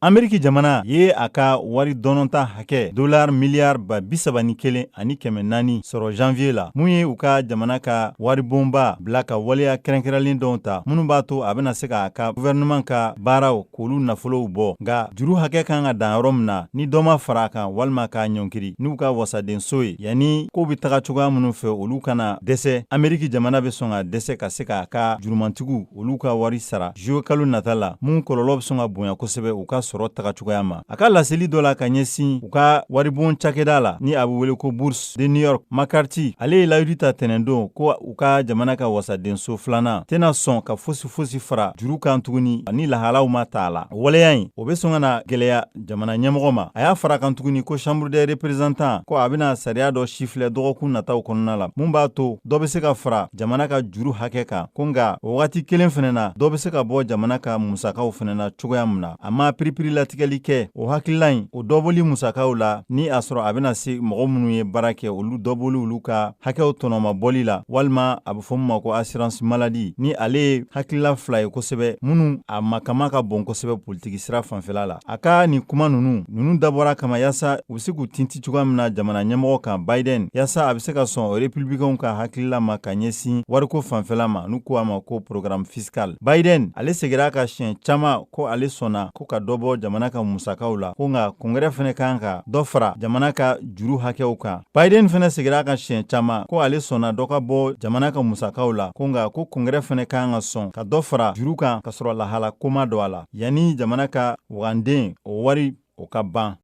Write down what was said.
Ameriki jamana ye a ka wari dɔnɔta hakɛ dolari miliyari 31400 sɔrɔ janvier la, mun ye u ka jamana ka waribonba bila ka waleya kɛrɛnkɛrɛnlen dɔw ta, minnu b'a to a bɛna se k'a ka gouvernement ka baaraw k'olu nafolow bɔ. Nka juru hakɛ kan ka dan yɔrɔ min na, ni dɔ ma fara a kan walima k'a ɲɔnkiri n'u ka wasadenso ye, yanni ko bɛ taga cogoya minnu fɛ, olu kana dɛsɛ. Ameriki jamana bɛ sɔn ka dɛsɛ ka se k'a ka jurumantigiw olu ka wari sara juillet kalo nata la, mun kɔlɔlɔ bɛ sɔn ka bonya kosɛbɛ u ka sɔrɔ taga cogoya ma. A ka laseli dɔ la ka ɲɛsin u ka waribon cakɛda la, ni a bɛ wele ko Bourse de New York, McCarthy ale ye layidu ta tɛnɛndon ko u ka jamana ka wasadenso filanan tɛna sɔn ka fosi fosi fara juru kan tuguni ni lahalaw ma ta a la. O waleya in, o bɛ sɔn ka na gɛlɛya jamana ɲɛmɔgɔ ma. A y'a fara kan tuguni ko Chambre des représentants ko a bɛna sariya dɔ sifilɛ dɔgɔkun nataw kɔnɔna la, mun b'a to dɔ bɛ se ka fara jamana ka juru hakɛ kan, ko nka o wagati kelen fana na, dɔ bɛ se ka bɔ jamana ka musakaw fana na cogoya min na. A ma piripirilatigɛli kɛ o hakilila in, o dɔbɔli musakaw la, ni a sɔrɔ a bɛna se mɔgɔ minnu ye baara kɛ, olu dɔbɔli olu ka hakɛw tɔnɔmabɔli la, walima a bɛ fɔ min ma ko assurance maladie, ni ale ye hakilila fila ye kosɛbɛ, minnu a makama ka bon kosɛbɛ politiki sira fanfɛla la. A ka nin kuma ninnu dabɔra kama yaasa u bɛ se k'u tinti cogoya min na jamana ɲɛmɔgɔ kan Biden, yaasa a bɛ se ka sɔn républicainw ka hakilila ma ka ɲɛsin wariko fanfɛla ma, n'u ko a ma ko programme fiscal. Biden ale seginna ka siɲɛ caman ko ale sɔnna ko ka dɔ bɔ jamana ka musakaw la, ko nka congrès fana kan ka dɔ fara jamana ka juru hakɛw kan. Biden fana seginna ka siɲɛ caman ko ale sɔnna dɔ ka bɔ jamana ka musakaw la, ko nka ko congrès fana kan ka sɔn ka dɔ fara juru kan ka sɔrɔ lahala ko ma don a la, yanni jamana ka waganden o wari o ka ban.